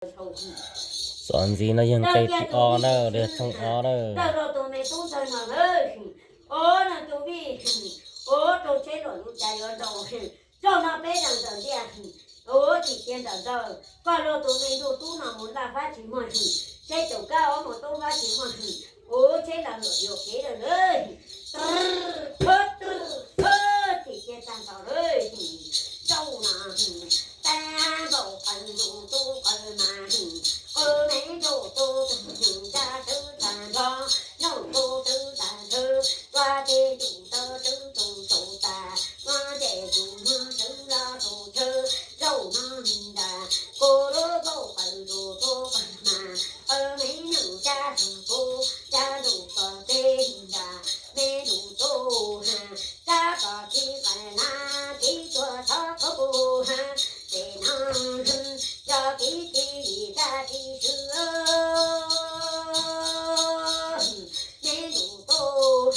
Txuas ntxiv no yog nqe thib ob na, thoob ob na. Tawg rau tus me tub ntxawg no lawm, ob no tus vij, ob rau tsheb luam yus cas yuav ntaus. Zaum no peb zaum ntawm ntiaj, ua tim cia ntawm ntawd, koj luag tus me ntuj tub no mus ntaj fab tsis muaj hwm, tsheb caum kab ob mus tub fab tsis muaj hwm, ua tsheb los luam yuam kev lawm lawm. Tim cia tag nrho lawm, zaum no, tab npaum qawv ntuj tub qawv mas, qawv me ntuj tub, ntab twb tag nrho, ntuj tub twb tag nrho, ua ces ntuj tub twb tub tub tas, ua ces ntuj muag twb los tub tshawb, zaum no ntag, kuv lub ntuj qawv ntuj tub qawv mas, qawv me ntuj cab tug kuv, cab ntuj txog teb ntag, me ntuj tub ha, cab txog tib qawv na, tib tuag txhob khuv ha, ces no yog tib tib yim dab tsi xwb. Me ntuj tub,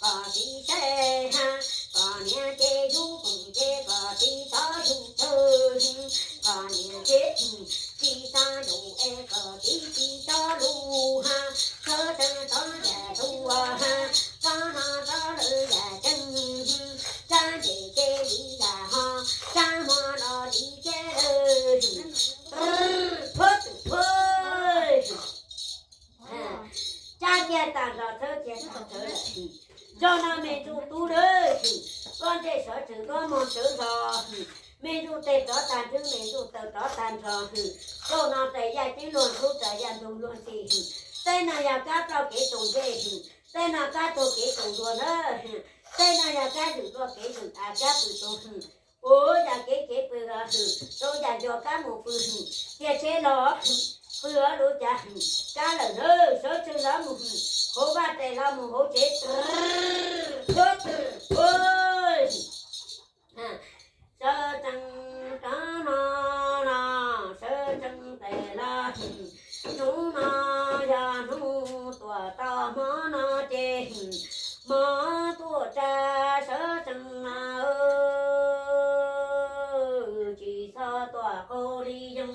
koj tib saib ha, koj niam ces yug koom ces koj tib txhob yug tawg, koj niam ces tib txhob yug es koj tib tib txhob lug ha, txhob txeeb txhob yam tuaj ha, txhob no txhob lawm yam ceeb, txhob nce ces li yam ho, txhob muab los li ces lawm. Phuab tus phuab, cab kiag tas nrho txhawb kiag tas txhawb lawm. Zaum no me ntsuj tub lawm, koj ntsej sawv tsees koj mog sawv nrho, me ntsuj tes rov tag nrho, me ntsuj taw rov tag nrho. Zaum no tes yaj ceeb luag ntxhub, tes yaj ntug luag ntxhi. Tej no yog kab plaub kev tus ntsej, tej no kab tuag kev tus ntuag na. Tej no yog kab zwm luag kev zwm, a kab pw tus hwm, ua yam kev kev pw hwm, rau yam nco kab mus pw hwm, tiag tsheb los pw ob lub cav hwm, kab lawm na, sawv tsees los mus hwm, hauv vaj tes los mus hauv tsev, phuab, phuab. Sawv tsees rov no no, sawv tsees tes los hwm, hnub no yog hnub tuaj tau hmo no ces hwm, hmo tuaj tsa, sawv tsees na, tsis txhob tuaj qaug li yoog.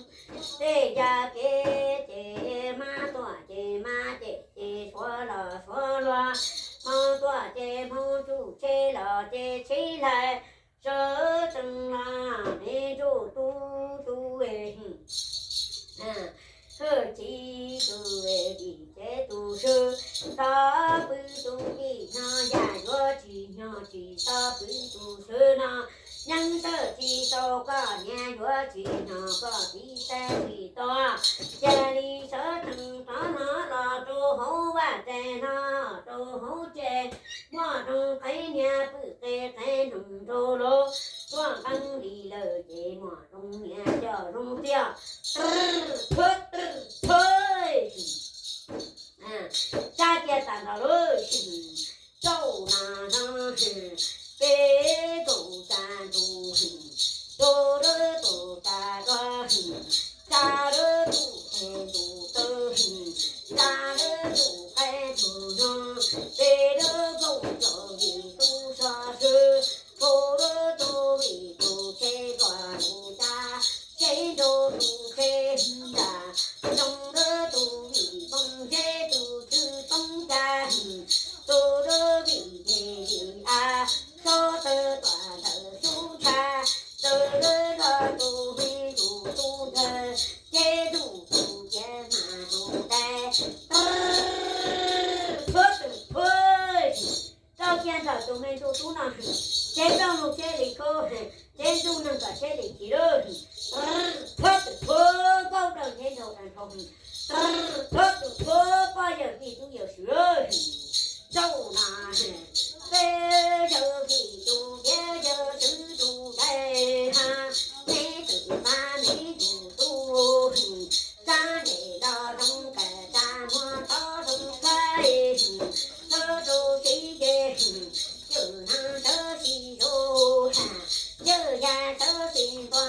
Tej yam kev ces mab tuaj ces mab cem, ces suav los suav luag, hmoov tuaj ces hmoov tsuj, tsheb los ces tsheb hlais, sawv tsees los me ntsuj tub tub, hwj chim tus vim ces tus swb, txhob pw tus vim no, yam yuav tsis nyog tsis txhob pw tus swb no, yeeb tawm tsis tau koj niam, yuav tsis nyog koj txiv saib tsis tau. Cia li sawv tsees rov no los rau hauv vaj tsev no, rau hauv tsev, muaj rooj qeeb niam pw qe qeeb noog rau lawm, tuaj qeeb li lawm ces muaj rooj niam coj rooj txiaj, phuab, phuab. Sab kiag tas nrho lawm, zaum no no, peb kaum tsa ntuj, rau lawm kaum tsa rog, tsa lawm tus qe tus taw, tsa lawm tus qe tus no, peb lawm kaum tsa vim tus so swb, kaum lawm tus vim tus tsheb tuaj tus tsa, tsheb nrau tus tsheb ntsa, zoo lawm tus vim poob tsheb tus tswv poob tsa, tus lawm vim ces vim av, xob tawg tuaj ntawm xub ntsha, tawg lawm zog tus me ntsuj tub ntawd, ces ntsuj tus cia mas tus dais, phuab tus phuab. Rau kiag ntawm tus me ntsuj tub no, ces nplooj lug tsheb li kub, ces ntsuj neeg kom tsheb li chim lawm, phuab tus phuab, nkaub dawb ntheb nrau tag nrho, phuab tus phuab, poj yawm tij tub yawm swm lawm. Zaum no peb yawg vim tus tiav yawg swb tus dais ha, neb twm pab neb tus tub, txab ntes los zoo kawg, txab muag tod zoo kawg, txhob rau txiv ces, cwm no sawv tsis zoo ha, yawg ya sawv tsis ntua,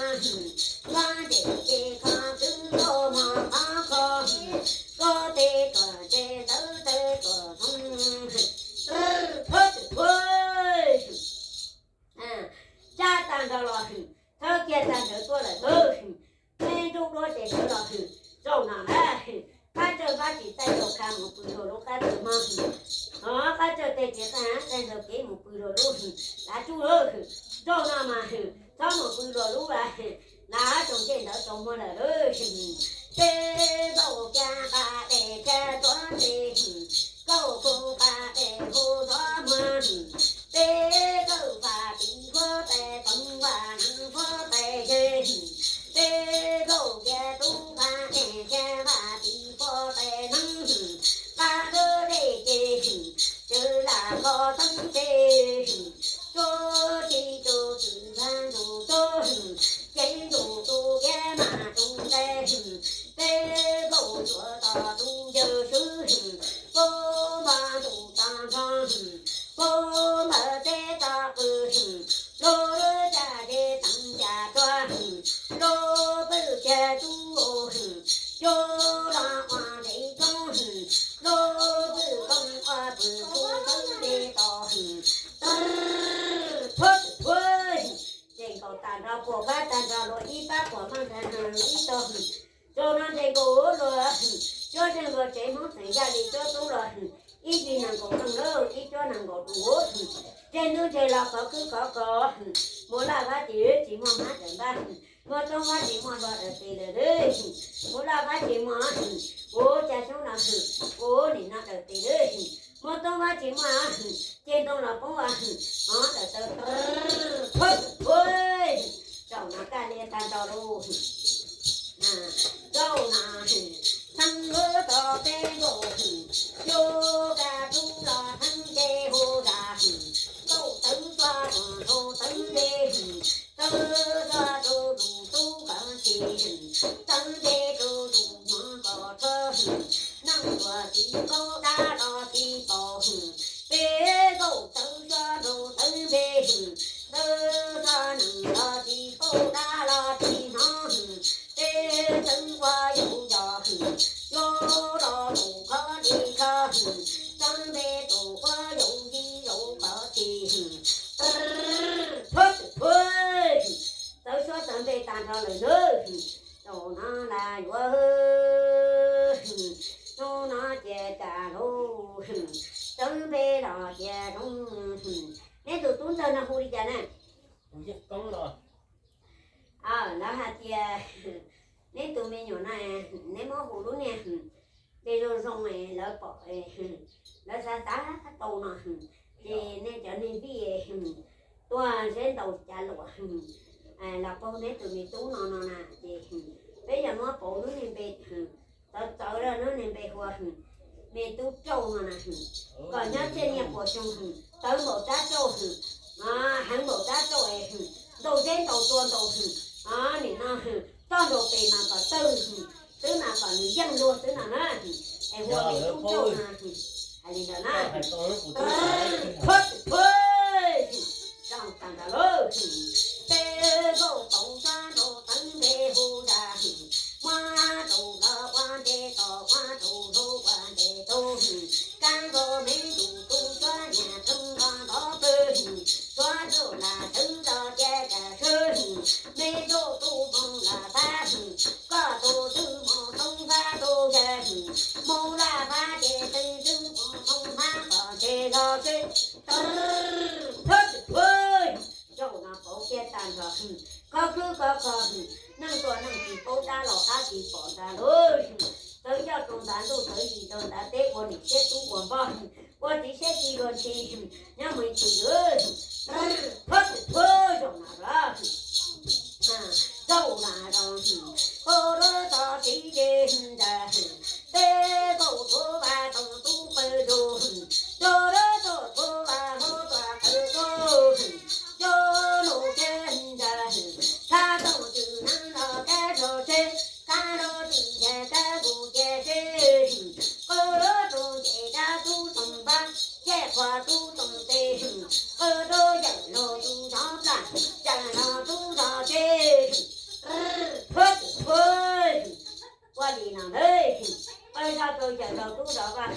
Peb nkauj kiag qab dej kiag tuav ntse, nkauj tus qab dej hu Ntuj Muag. Peb nkauj faj tim huab tais toov, vaj neeg huab tais ze. Peb nkauj kiag tub qab dej kiag vaj tim huab tais neeg, qab dej ces cawv lam kho teeb ces, tsuj tsis tsuj txwm ntxhab ntsuj tsuj, cev ntsuj tsuj kiag mas tsuj ntse. Peb nkauj tsuav tau tus yawg swb, puag npag ntuj tag nrho, puag npag teb tag qw, lub lub caj ces teev caj tsuag, lub pwj kiag tub, cua los ua ntev coob, lub pwj koob ua pwj tub tawv npe tos, tawv phuab phuab. Ces nkaus tag nrho puas pab tag nrho los ib pab puas maj tag nrho los ib tog. Tsaus no ces nkaus luag cuab zeeg luag tsev Hmoob tseem yaj li cuab tub los ib yig nees nkaum leej lawm, ib cuab nees nkaum tus. Ntseg ntub ntseg los kov khwb kov kos, muaj laj vab ces tsis muaj hmab daws npab, muaj toob vab ces muaj hluas daws tes lawm. Muaj laj vab ces muaj, ua cas xyoob no, ua nim no daws tes lawm. Muaj toob vab ces muaj, ces ntoo los poob, o daws taw, phuab phuab. Tsaus no kaj lias tag nrho lauj. Tsaus no, txheeb lub tog peb nkauj, cua kaj tub los txheeb ces hu zas, nkauj tawv tsuag tsuag ntsuj tawv npe, tawv tsuag tsuj tus tub kawg tsis, tawv npe tsuj tus muag kos tsuag, neeg tuag tsis paub dab los tsis pom, peb nkauj tawv tsuag ntsuj tawv npe, tawv tsuag neeg los tsis paub dab los tsis hnov, peb txeev ua yus yos, yuav los mus kho li kho, txheeb npe tus ua yus yij yus kos tsis, phuab phuab. Txawv suab txawv npe tag nrho lawm ntag. Tsaus no las yuav, hnub no ces cas lauj, txawv npe los tias zoo. Neb tus tub ntxawg no hu li cas na? Lawv hais tias neb tus me nyuam no, neb muab hu lub niag npe zoo zoo, lawv pom, lawv xav xav tau no, ces nej cov neeg vij tuaj seb ntaus cav luam los paug neb tus me tub no no na, ces peb yog muab pauv lub niag npe txawv txawv lawm, lub niag npe hu ua me tub rauj no na, kom nyob txhiaj niaj puas xyoo, txawv npaum rab rauj, heev npaum rab rauj, ntaus zeb ntaus tsua ntaus, nim no toj nraum pes mas kom tawg, twb mas kom nws yeej luag xwb no na, es hu ua me tub rauj no. Hais li ntawd na, phuab phuab, zoo tag nrho lauj. Peb nkauj tau sab nraud teev npe hu zas, muab rau lawv ua npe tos, muab rau lawv ua npe tus, kab nkaus me ntsuj tus suab nyias txheeb nrog ntov pw, suab ntsuj lam txheeb nrog tias cas swb, me ntsuj tus hmoo lam pab, koj tus twb mus toob pab tus yawg, mus laj pab ces twb twb mus toob pab kom ntshe los seb, phuab phuab. Zaum no pauv kiag tag nrho, kho khwb kho kho, neeg tuaj neeg tsis paub dab los dab tsis pom ntag lauj. Txawv ncauj rau ntav ntuj, txawv yim rau ntav teb, ua niam thiab tub ua npog, ua txiv siab tsis luag ntshis, nyob mus ib tsis ywg, phuab phuab zaum no los. Zaum no los, hu lub tog txiv ces ntag, peb nkauj tuav vaj toog tub qw ntug, nrog lub tuaj tuav vaj hlob tuaj qw tuaj, cov lus kiag ntag, thab tooj tswm neeb los kab zog seb, kab lub twm ncaig kab nkuj cia seb, qw lub tug ces dab tub toog npab, ces qhua tub toog tes, qw lub yawm laug tub zov plam, yawm laug tub zov teb, phuab phuab. Ua li no ntag, qw zog rau yawm laug tub zov vaj,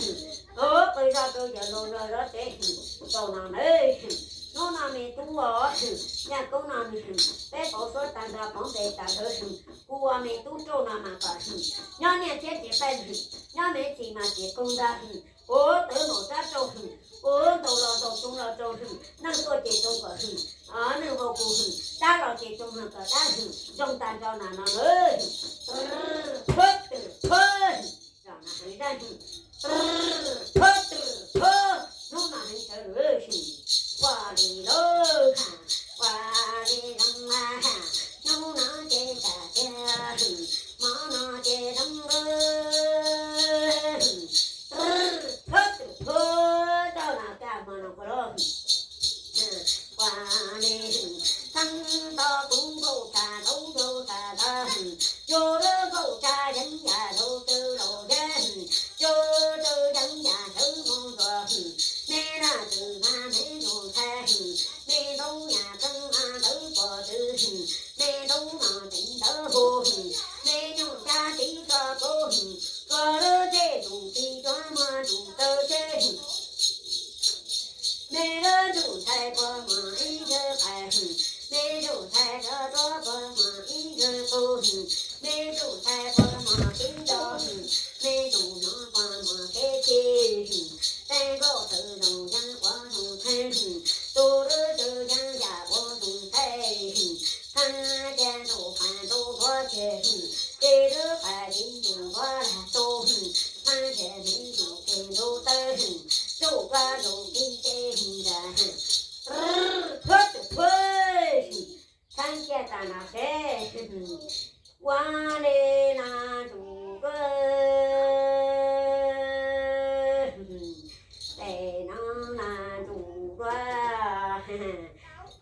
qw zog rau yawm laug zov teb, zaum no ntag. Hnub no me tub os, nyaj koob no, peb pauv suab tag nrho pauv npe tag nrho, kuv ua me tub rauj no mas kom nyob niaj thiab tsis qaij, nyob me txhis mas tsis qaug ntag, Ua tawv npaum sab rau hwm, ua ntaus los ntaus, tsoo los tsoo hwm, neeg tuaj ces tsoo kom hwm, neeg vau kuv hwm, dab los ces tsoo hwm kom dab hwm, zoo tag nrho na no lawm. Thawb twm thawb, zos no heev dab hwm, thawb twm thawb, hnub no heev sawv lawm hwm, ua li lawm ha, ua li zoo ha, hnub no ces tas tiag hwm, hmo no ces zoo lawm. Thawb twm thawb, tau na kaj hmo no kuv los ua li hwm, txheeb tau kuv nkaum tas tau nkaum tas tas hwm, yog lawv nkaum tas yeeb yam laus tw laus thiab hwm, yog tw yeeb yam sawv moo ntuas hwm, me na twm na me ntsuj ntxhais hwm, me ntau yam qeej na ntawv pom twv hwm, me ntau no teev ntawv hu hwm, me nyuam cab tiv tso kub hwm, koj lub txij tus txiv tuaj muag tus taw teb hwm. Me lub ntsuj ntxhais puas muaj ib ntswg qais hwm, me ntsuj ntxhais rov tuaj puas muaj ib ntswg qus hwm, me ntsuj ntxhais puas muaj kev nco hwm, me ntsuj no puas muaj kev chim hwm, tej nkauj txawm zoo yeej ua zoo txheej hwm, tus lub txwv yeej yam ua zoo txheej hwm, qab ces ntuj qab ntuj ntuav ces hwm, ces lub qab ces ntuj ntuav lag tau hwm, qab ces me ntuj ces ntuj tawg hwm, ntuj koj ntuj kib ces hwm nra hwm, huab tus huab hwm, txheeb kiag tas no seb ua li no tus huab, tes no na tus huab,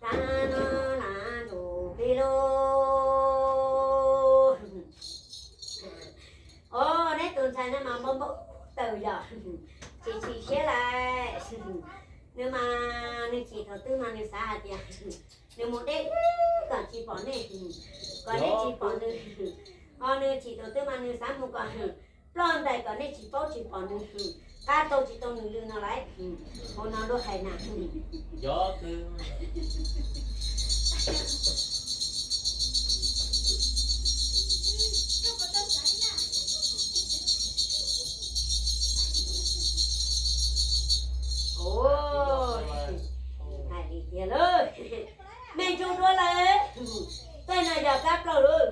tab no na tus plig lug. Os, neb tus ntxhais no mas npau npau taws yom, tsis chim siab lawm. Nws mas nws chim thaum twg mas nws xav hais tias nws mus deb kom tsis pom nej, kom nej tsis pom nws, ho nws chim thaum twg mas nws xav mus kom ploj ntais kom nej tsis paub tsis pom nws, qab tau tsis tau nws lw no lawm. Hauv no lub hais na. Os, hais li tiag lawm. Mej ntsuj duab lawm. Tej no yog kab plaug lawm.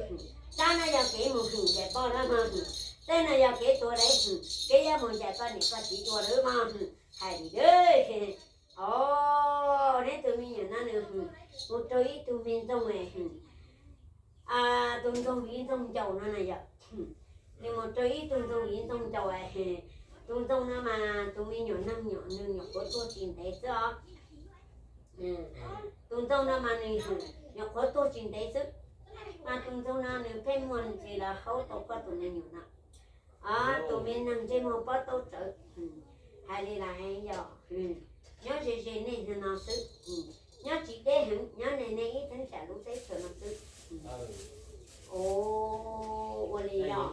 Kab no yog kev mus hwm ncaim poj dab mog. Tej no yog kev tuav daiv hwm, kev yuav mus ncaim koj niam koj txiv dua lawm mog. Hais li, os, neb tus me nyuam no nws mus rau ib tug me ntxoog, tus ntxoog viv ntxoog ncaus no na yom. Nws mus rau ib tug ntxoog viv ntxoog ncaus, tus ntxoog no mas tus me nyuam neeg nyuam nws nyuam qhuav tuag tsis ntev xwb os. Tus ntxoog no mas nws nyuam qhuav tuag tsis ntev xwb, mas tus ntxoog no nws pheej muag ntsis los haub tau koj tus me nyuam no. Tus me neeg ntsej muag pob taub tsawv, hais li lawm yog nyob ze ze nej no xwb, nyob tsis deb heev, nyob nej ib theeb tsam lub teb chaws no xwb. Ua li yog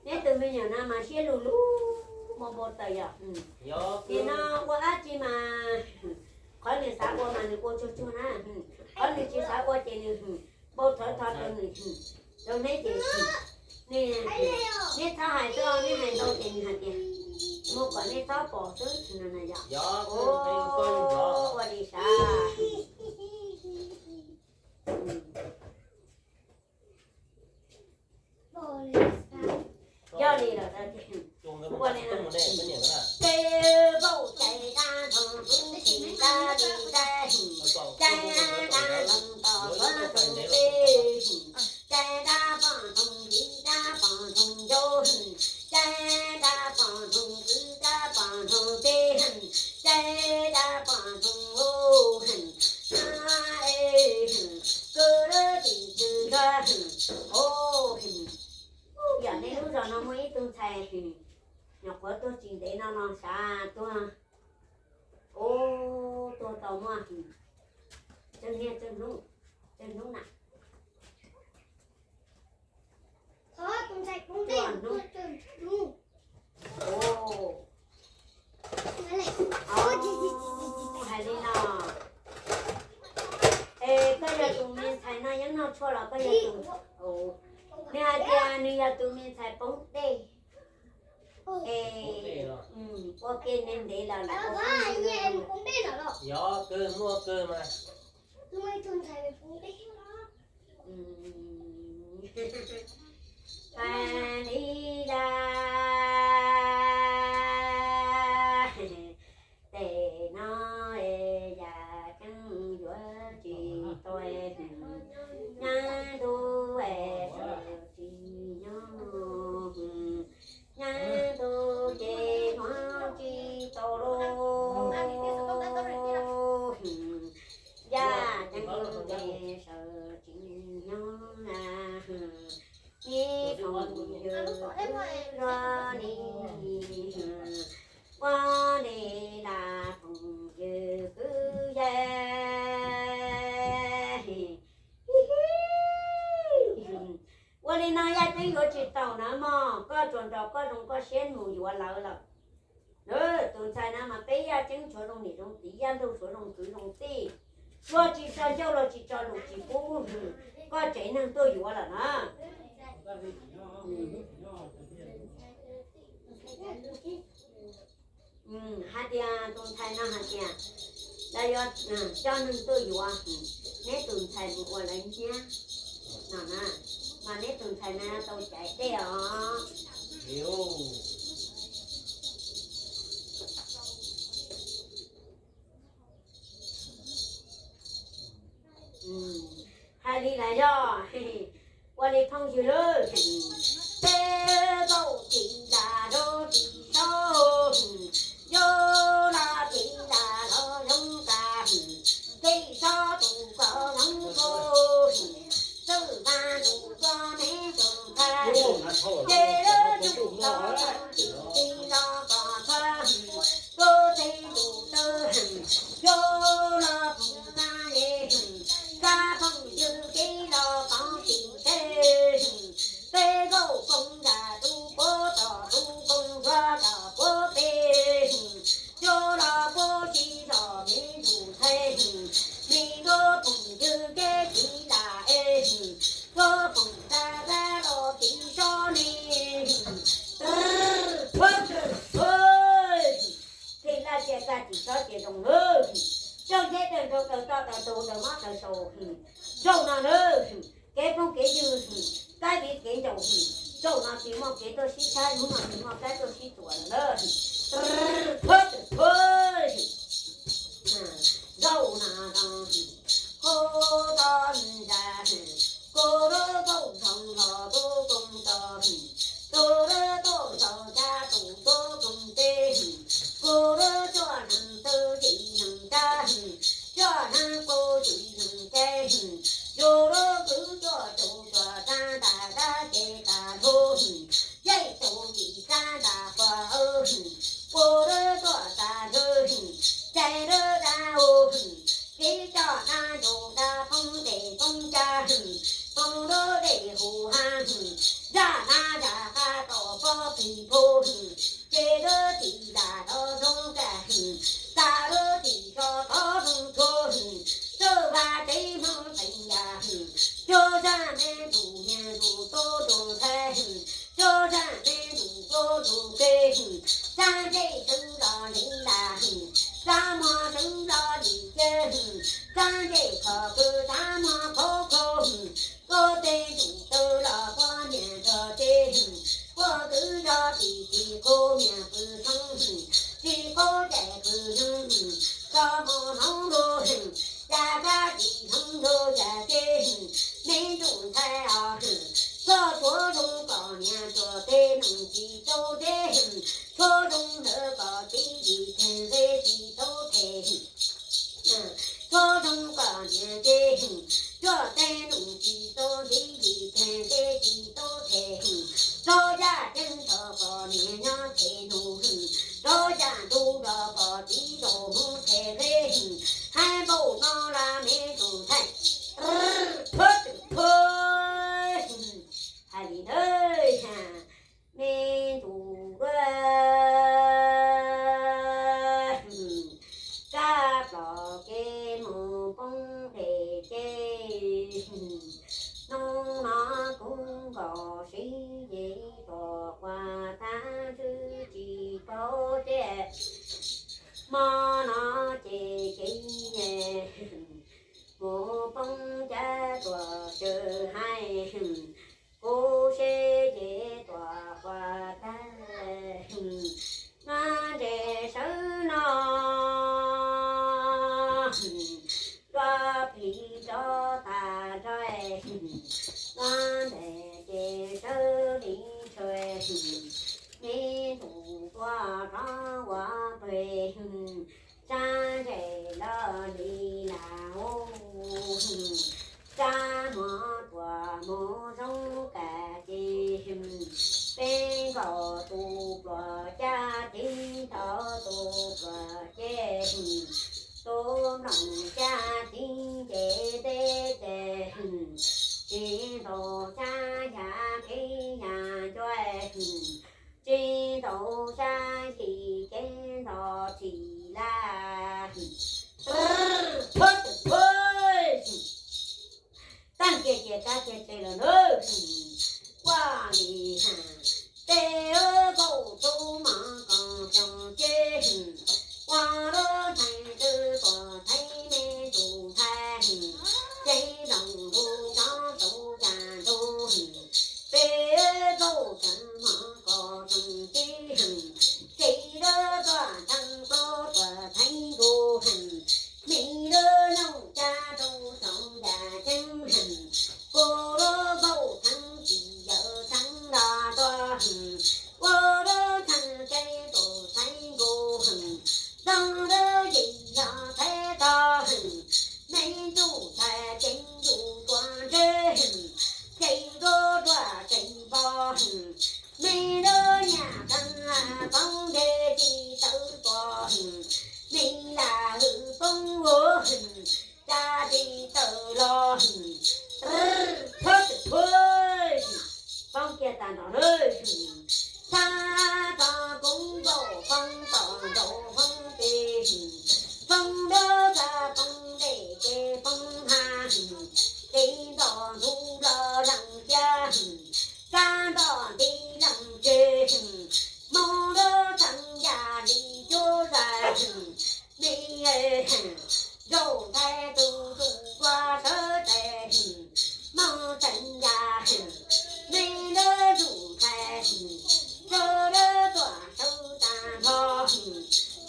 neb tus me nyuam no mas siab lug lug npau npau taws yom. Nim no ua dab tsi mas qhov nws xav ua mas nws ua tsuag tsuag na, qhov nws tsis xav ua ces nws npau thawv tho rau nws, rau neb ces neb txhob hais xwb, neb hais ntau ces nws hais tias mus kom neb txhob pom xwb no na yom. Ua li sav. Yog li lawm, ua li no. Peb vaub cai dab ntxoog tub tsis dab li dab, cai dab ntxoog tos tuav tus tij, cai dab poj ntxoog viv dab poj ntxoog ncau, cai dab poj ntxoog kwv dab poj ntxoog tij, cai dab poj ntxoog u, kwv lub tij kwv nrog, o, yog nej lub zos no muaj ib tug ntxhais nyuam qhuav tuag tsis ntev no no xav tuag, o, tuag tau muaj tsawg niaj tsawg hnub, tsawg hnub na. Hais li no, es koj yog tus me ntxhais no yeej noj tshuaj los koj yog tus, nws hais tias nws yog tus me ntxhais poob dej. Ua ke ntev los lawm. Yog kawg, muaj kawg mas. Pab li laj, tes no es yam ceeb yuav tsis tau, nyaab ntuj es sawv tsis nyob, nyaab ntuj ces hnuav tsis tau lauj, yam ceeb ces sawv tsis nyob na. Ib tsoom phooj ywg kwv zos li, ua li laj phooj ywg kwv yij. Ua li no yam ceeb yuav tsis tau na mog, koj tsuas nrog koj zoo koj siab mus yuav lawv lawm. Tus ntxhais no mas peb yam ceeb tshuav zoo niam zoo txiv, yam ntuj tshuav zoo kwv zoo tij, luag tsis tso ncauj luag tsis tso lus tsis pub, koj tsev neeg tuaj yuav lawm na. Hais tias tus ntxhais no hais tias lawv yuav coj neeg tuaj yuav neb tus ntxhais mus ua lawv nciab no na, mas neb tus ntxhais no tau caiv dej os. Hais li lawm yog, ua li phooj ywg lawm, peb zaum tiv las rau tiv sob, yog los tiv las los zoo tas, tiv sob tus koj zoo koj, txawm mas tus koj neb txawm tas, ces lawv tus koj txawm tiv los koj txhawj, koj txhawj tus txawj, yog los tus koj neb, koj phooj ywg kev los koj tsis teb, peb zaum koom zam tus puab tom tus koom zuag tom puab peb, yog los puab tsis zom me tus ntxhais, me ntuj phooj ywg kev tiv las es, ntuj phooj ywg tas tas los tiv sob ne. Phem laj cia kag tiv sob ces zoo lawm. Txoj kev tawm nrau tawm toj tawm tus tawm mob tawm saum, zaum no lawm. Kev phooj kev ywg, kab viv kev ncaus, zaum no tsis muaj kev tuaj sib tshab, hnub no tsis muaj kab tuaj sib txuas lawm. Zaum no, koj tau ntsa, koj lawv tau ntxhoo los tus koom tau, koj lawv tau ntxhoo cab tus koj koom teb, koj lawv coj neeg tawv tsis neeg cab, coj neeg kub tsis neeg cab, yog lawv kwv coj caum coj tsa tas dab ces tas nrho, yaij caum yim tsa tas qhua, koj lawv coj tas nrho, cai lawv dab hu, kev coj dab ncaus dab poob dej poob cab, poob lub dej hu ha, zaj dab zaj qab tom pob pig phu, ces lawv tiv las los zoo kag, tas lawv tiv so tod zoo tshua, txawj vaj tsev Hmoob teev yam, cog zaj me ntsuj niag ntsuj tub ntsuj ntxhais, cog zaj me ntsuj tub ntsuj ke, zaj ntsej xeeb los li las, zaj muag xeeb los li ciaj, zaj ntsej khov kws zaj muag khov kho, koj tej ntsuj tawv los koj niam nrog ces, koj kwv zos tim Kuv seb ces tuam quas tag, nuav ntses sawv no, dua phim rov tas nrog, nuav ntses ces sawv li tshua, me ntsuj tuaj rov ua peg, sab ntses loj li las ub, sab mov tuam mus zoo kas ces, peb nkaus tus pluas caj tib nto, tus pluas caj, tus nplooj caj tib nce teb ces, tsis ntaus xyab yam kev yam ncua, tsis ntaus xyab yim kev nto txhim laj. Taag kiag ces kab kiag tes lawm na. Kuaj li has, tes kaum tub mov koom xyoo ces, ua lub txheej twb tuam txheeb me ntsuj ntxhais, cev zoo lug cov tau cas ntug, tes kaum txheej mov koom xyoo ces, ces lub tuam txheeb tuab tuam txheeb nkuj, me lub nyoog cab rau xyoo yam ceeb, kuv lub kaum txheeb tsis yawm txheeb los tuaj, ua lub txheej cev tuam txheeb nkuj, zoo lub yim yog txheeb tog, me ntsuj ntxhais ceev ntuj tuaj ntseg, ceev ntuj tuaj ceev pog, me lub niam txheeb poob nte tsis tawm pog, me lam hwm poob ua, cas tsis tawm los, poob kiag tas nrho na. Txhab tog koob nkaus poob tom nraud poob peg, poob dawb tag poob dej ces poob hab, tib nto ntug los leej kiag, kab nto tib leej tseg, moog lub txheej yam li cuab zag, me zaum ntxhais tus tus kua sawv tes, moog txheej yam, me lub ntsuj ntxhais, rau lub tuam sawv tas nrho,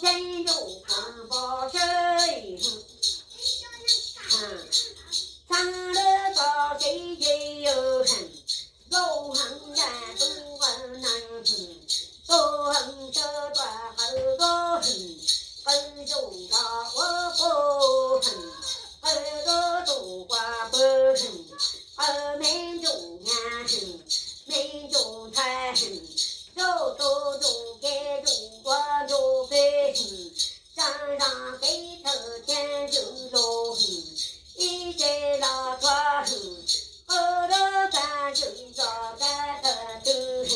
ceeb ntuj tuaj npog seb, txhab lub tog tib yig, nkauj heev yam tub neeg, tub heev sawv tuaj qawm kub, qawm ntuj nrog ua pug, qawm kub tus kua pug, qawm me ntsuj nyab, me ntsuj ntxhais, ntuj tus ntuj kev ntuj ua ntuj peg, tsa zog kev thawj thiab zwm lug, ib tse los txhua, ua lub txaj zwm zog kab thawj twg,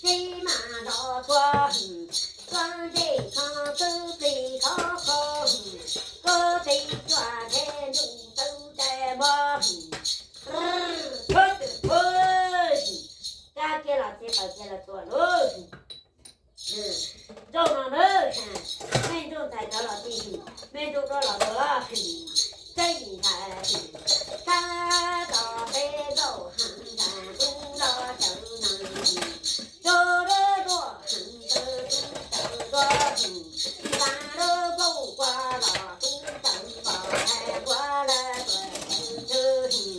tib mam los txhua, koj ntsej kho twb plig khov kho, koj plig cuag ntshe ntuj tawv tes npog, kab kiag los txhia tawm kiag los txhua lug. Zaum no na, me ntsuj ntxhais rov los txij, me ntsuj duab los tuag, txheej ntxhais, txhab tog peb zaum heev ntxhais tub los cawv neeg, tub lub tuaj heev tub cawv duab, txhab lub kauj kua los tub cawv npog ntxhais npua lawv tuaj cawv ntxhw,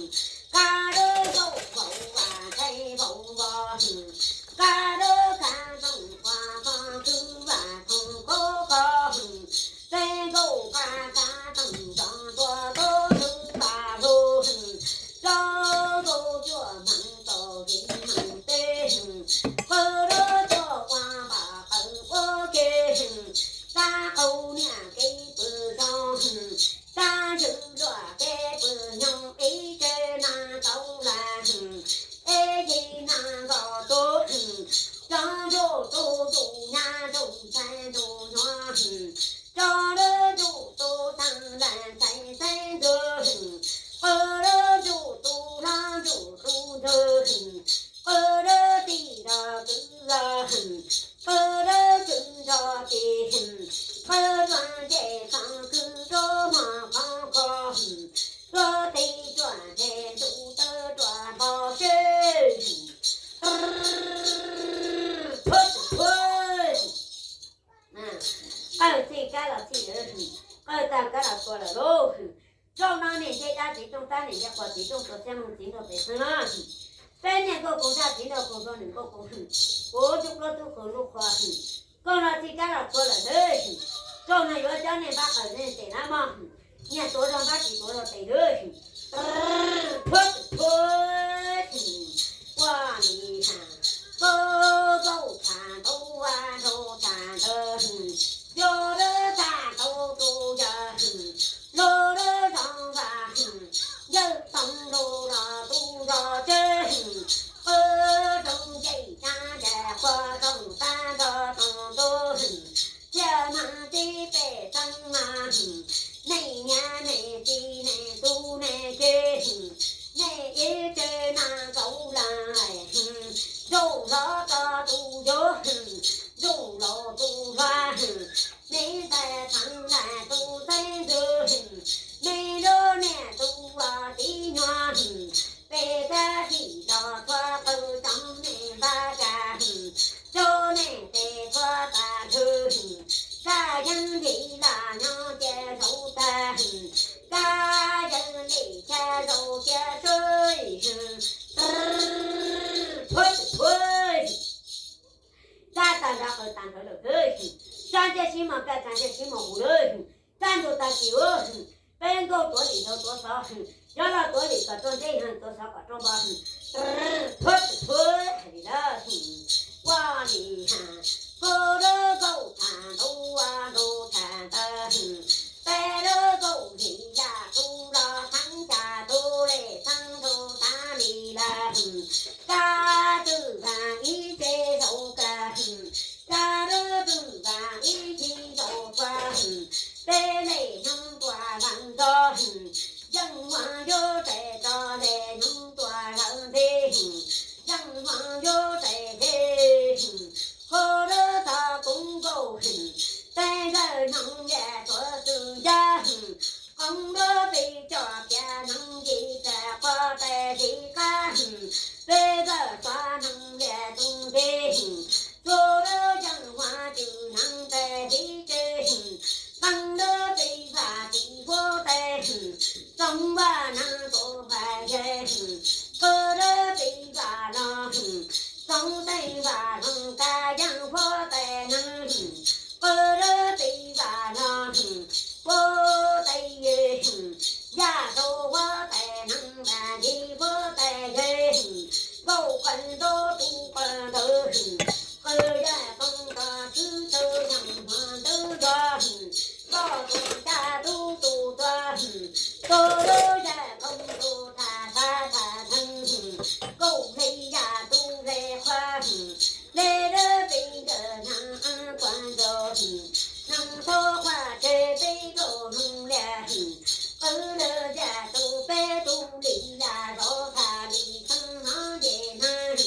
kab lub kauj vauv vas ntxhais vauv npog, kab lub kab tooj kua koj khwv vas thooj kub koj, peb nkauj kab kab tooj zov ntua tub khwv vas lug, rau rau cuaj hmeev tau viv hmeev teb, qw lub tuaj ua npam qawm ua ke, kab qau niam kev pw zoo, kab zwm luam kev pw nyoog ib tse na tau lawm, ib yig na nkaus tub, cov ntuj tus ntuj nyab ntuj ntxhais ntuj nyuam, cov lub ntuj tus txheej laj ntxhais txheeb ntxwg, qw lub ntuj tus hlob ntuj tus ntxwg, qw lub tij los kwv los, qw lub tswv nrog tij, qw luag ncej qhov khwv rub hmo qhov kho, luag tij ruam ntseg ntuj tawv ruam npog Xeev Laus, peb niag nkauj koos zaj txiv nraug koos zog nws nkauj koos, kuv tub plaub tub koos lub qhua, koj no txij kab los txhua lawm ntag. Koj no yuav coj nej npab qaws nej tes nab mog, niag tuav zog npab tsis tuav zog tes ntag. Thuab thuab, ua li has, koj nkauj txhav ntaub ua nraug txhav ntawd, yog lawv txhav ntaub tus yawg, los lawv zoo vas, yawg toov nraug los tus zog tseg, qw rooj ces caj nraim qhuav rooj tag nrho toom ntuj, thiaj mas tib pem txeeb mas, nej niam nej txiv nej tub nej kiv, nej ib tse mas nkaus lawm, zaum hlo rau tus yawg, zaum laus tus hluas, me ntxhais txheeb lais tus xeeb ntxwv, me lub niam tus tib nyuag, peb kab sim los txhua qw tsoom nej npab kas, tsoom nej tes txhua tas ntshw, kab yeeb yim los nyob cia zaum tag, kab yeeb li xya zaum cia sub. Thuab thuab, kab tag nrho qw tag nrho lawm, sab ntsej sib mos kaj tag ntsej sib mos huv lawm, kaj ntug tag kis ua, peb nkauj tuav lim nraug tuav xov, cov loj tuav lim kom rau ntsej, tuav xov kom rau npo. Thuab thuab, hais li ntawd, ua li has, koj lub nkauj txhav ntaub ua nraug txhav ntawd, peb lub nkauj li yam tus los txheeb cas tus li txheeb nraug tas li lawm, kab twm vas ib tse zaum kawg, kab lub twm vas ib tse zaum kawg, peb li nyob tua leej nto, yeej muaj yuav tsev tso li nyob tua lawm ntxiv, yeej muaj yuav tsev ntxiv, koj lub txoj koob nkaus, peb nkawd noog yam txhua tus yaj, qoob lub pis coj kiag noog yim tas quav tes li qab, peb nkawd txhua noog yam tus ntxiv, txhua lub yeej muaj cwm noog tes li tse, qoob lub pis vam tim huab tes, txoov vaj noog tus vam yej, qw lub pis vam los, txoov teej vam los kab yeej huab tes noog, qw lub pis vam los, huab tes yej, yaj rau huab tes noog vam li huab tes yej, nkauj qw ntaub tus qw ntawd, qw yaj koob tos tswb tawg yeej hmo ntawd nrog, nkauj tus caj tub tus tuag, tus lub yaj koob tus tham xav tham theej, nkauj hle yaj tus hle qhua, hle lub pis nkawd noog quav nraug, noog thaub qhua tseg peb nkauj noog liaj, qw lawm yaj tus peb tus li yaj zov tham li txheeb hnov nce hnab,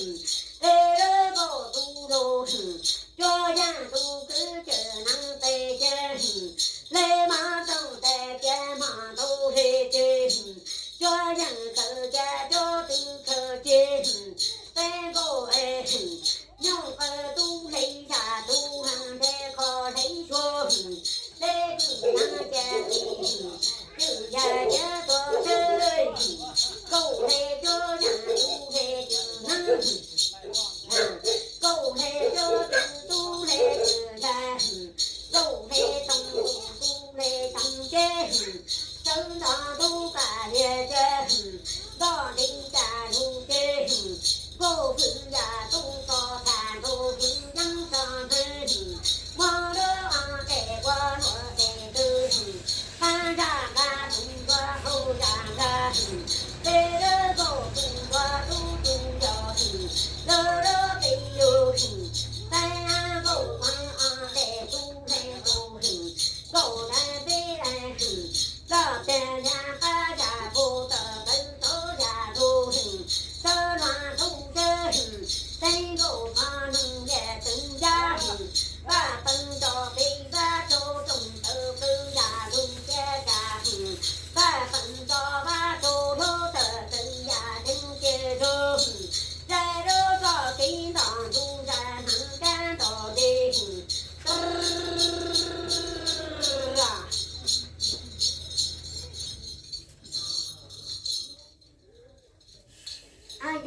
Sawv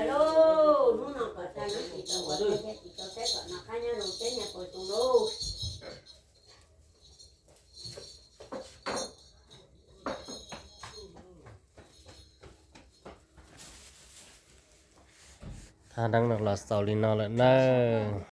lauj, hnub no kom tag hnub tsis tau ua teb thiab tsis tau saib kom noj qab nyob zoo teb nyiaj puas zoo lauj. Thaj neeb no los xaus li no lawm nawb.